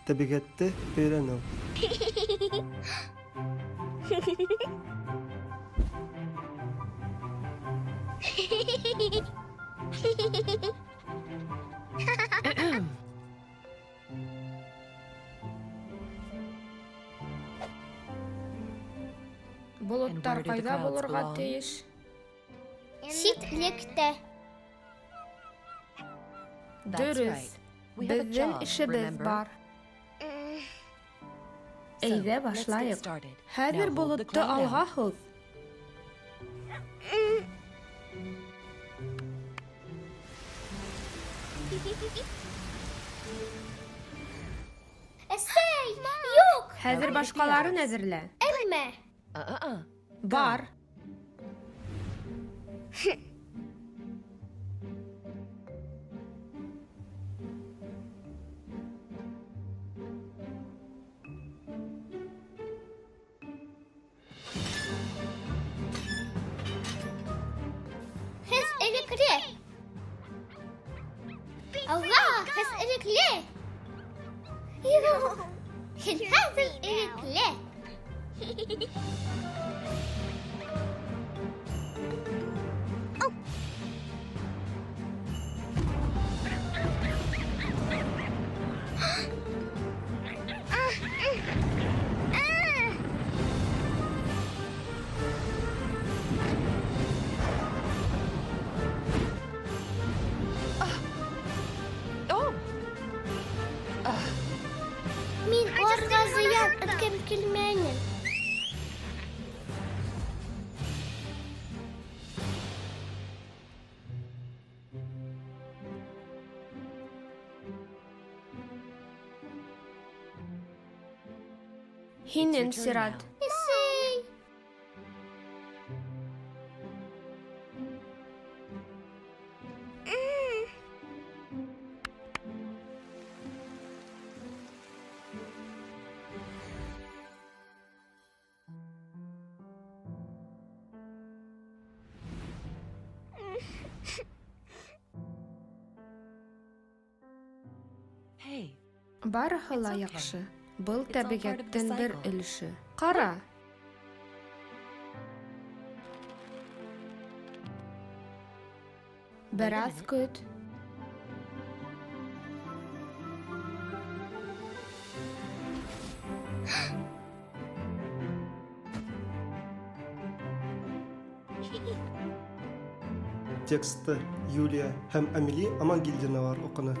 Тәбиғәтте өйрәнеү. Болоттар кайда булырга тиеш? Ситлектә. Дөрес. Безнең эшебез бар. Әйдә башлайык. Хәзер болытты алга һуз. Әсәй, юк. Хәзер башкаларын әзерлә. Әмма. Бар. Һеҙ ирекле. Алла, һеҙ ирекле. Һин хәҙер ирекле. Мин уларға зыян иткем килмәне. Һинең сират. Әсәй. Барыһы ла яҡшы. Был тәбиғәттең бер өлөшө. Ҡара! Бер аҙ көт. Текстты Юлия һәм Амели Амангилдиналар уҡыны.